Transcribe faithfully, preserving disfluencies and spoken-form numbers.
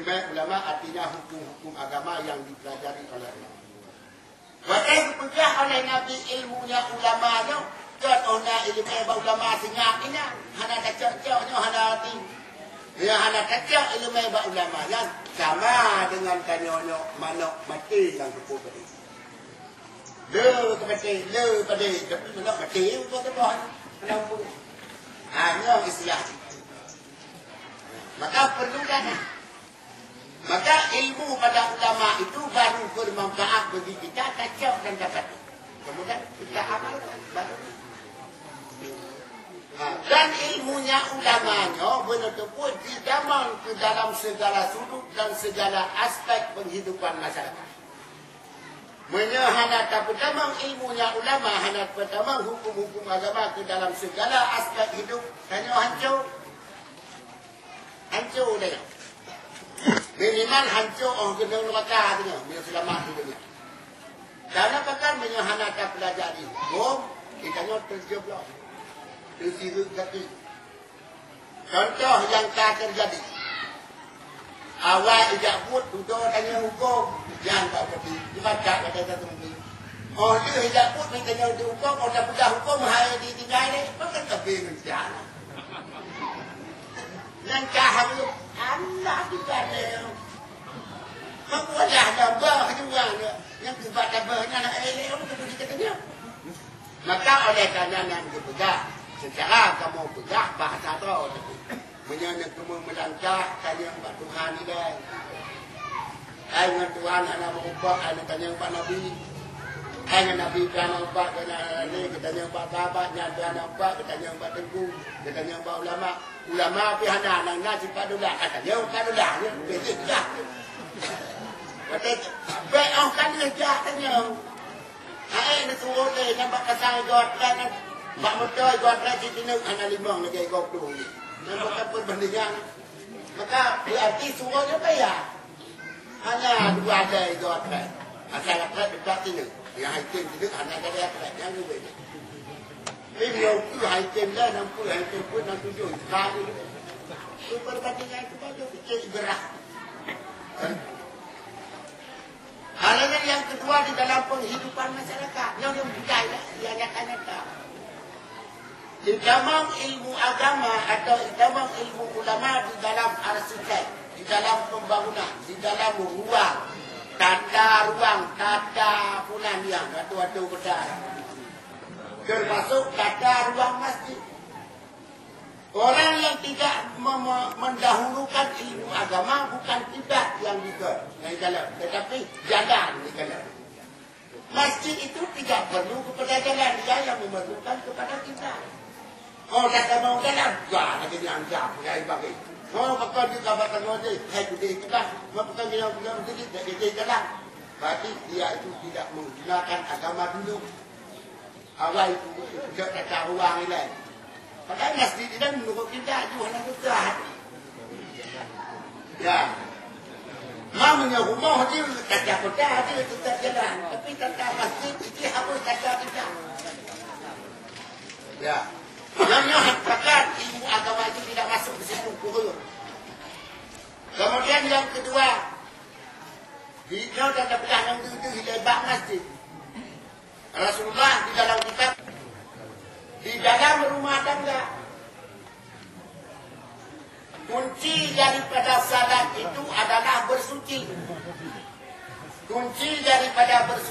Ileumèe ulama artinya hukum-hukum agama yang dipelajari oleh ulama. Watèe geupeugah oleh Nabi ileumèe ulama nyoe, kon 'oh na ileumèe bak ulama seungab inan, hana tacok-cok nyoe hana arti. Nyang hana tacok ileumèe bak ulama nyan sama deungon tanyoe nyoe manok maté nyang geupeubeudôh. Le keumaté, le padé, tapi manok maté uroe teungoh nyan. Kenapa? Ha, nyoe istilah. Maka perlu dana. Maka ilmu pada ulama itu baru bermanfaat bagi kita tacok dan dapat. Kemudian kita amalkan baru. Ha, dan ilmunya ulama nyoe beuneuteupeu jitamong ke dalam segala sudut dan segala aspek penghidupan masyarakat. Meunyoe hana tapeutamong ilmunya ulama, hana tapeutamong hukum-hukum agama ke dalam segala aspek hidup, tanyoe hanco. Hanco deh. Minimal hanco 'oh keuneuk neuraka tanyoe, meunyoe seulamat di dunia. Karena pakon meunyoe hana tapeulajari hukum, di tanyoe teujeubloe. Teusireuek gaki. Contoh nyang ka teujadi. Awai ijak buet dudoe tanyoe hukum, nyan bak peti, dibaca kata-kata teumeubi. 'Oh lheueh ijak buet tanyoe dihukum, 'oh tapeugah hukum hai ditinggai lé, pakon tapi ngon cara. Nyan ka hareuem Allah dibaca. Meukulah nambah juga nyang kubat tabah nyan, eh, eh, oh, betul kata dia. Maka oleh karena nyan geupeugah, secara kamoe peugah bahasa droe tadi. Meunyoe nyang keumeung meulangkah, tanyong bak Tuhan ilèe. Hai ngon Tuhan hana meurumpok, hai neutanyong bak Nabi. Hai ngon Nabi pih hana meurumpok, geutanyoe bak sahabat, nyan pih hana meurumpok, geutanyoe bak teungku, geutanyoe bak ulama. Ulama pih hana, nyang na sipat dula, geutanyoe bak dula, nyan pih jah. Watèe bèk 'oh ka lheueh jah tanyong. Hai, neusuruh lé nyang bak pasang igoe trek nyan, bak moto igoe trek cit keuneuk hana limong lagèe igoe plueng nyan. Nyan bukan perbandingan. Maka, berarti suruh nyan payah. Hana dua ada igoe trek. Asai trek dekat sini. Nyang hai tem sini hana ada trek. Nyang ubé. Tapi nyoe pun hai tem lah, enam puluh, hai tem pun enam tujuh. Sekali. Itu perbandingan itu baru kecil ibrah. Hal nyang keudua di dalam penghidupan masyarakat, nyoe nyang budaya nyang nyata-nyata. Itamong ilmu agama atau itamong ilmu ulama di dalam arsitek, di dalam pembangunan, di dalam ruang, tata ruang, tata punan nyang atu-atu besar. Termasuk tata ruang masjid. Orang yang tidak me-, me-, mendahulukan ilmu agama bukan kiblat yang dikeue, yang dikalon, tetapi jalan dikalon. Masjid itu tidak perlu kepada jalan, dia yang memerlukan kepada kiblat. Oh, dah sama jalan, wah, lagi ni anggap, ya, bagi. Oh, bakal juga bakal ngode, hai, gede kiblat, bakal dia punya masjid, dah gede jalan. Berarti dia itu tidak menggunakan agama dulu. Awai tu, jak tata ruang ilèe. Padahai masjid inan meunurot kiblat ju hana susah. Ya. Ma meunyoe rumoh jih tata kota jih tetap jalan, tapi tata masjid jih harus tata kiblat. Ya. Nyang nyoe hak pakat ilmu agama itu tidak masuk di situ, kureueng. Kemudian yang kedua, di nyoe dan tapeugah nyang deuh-deuh ilèe bak masjid. Rasulullah di dalam kitab, di dalam rumah tangga, kunci daripada salat itu adalah bersuci. Kunci daripada bersuci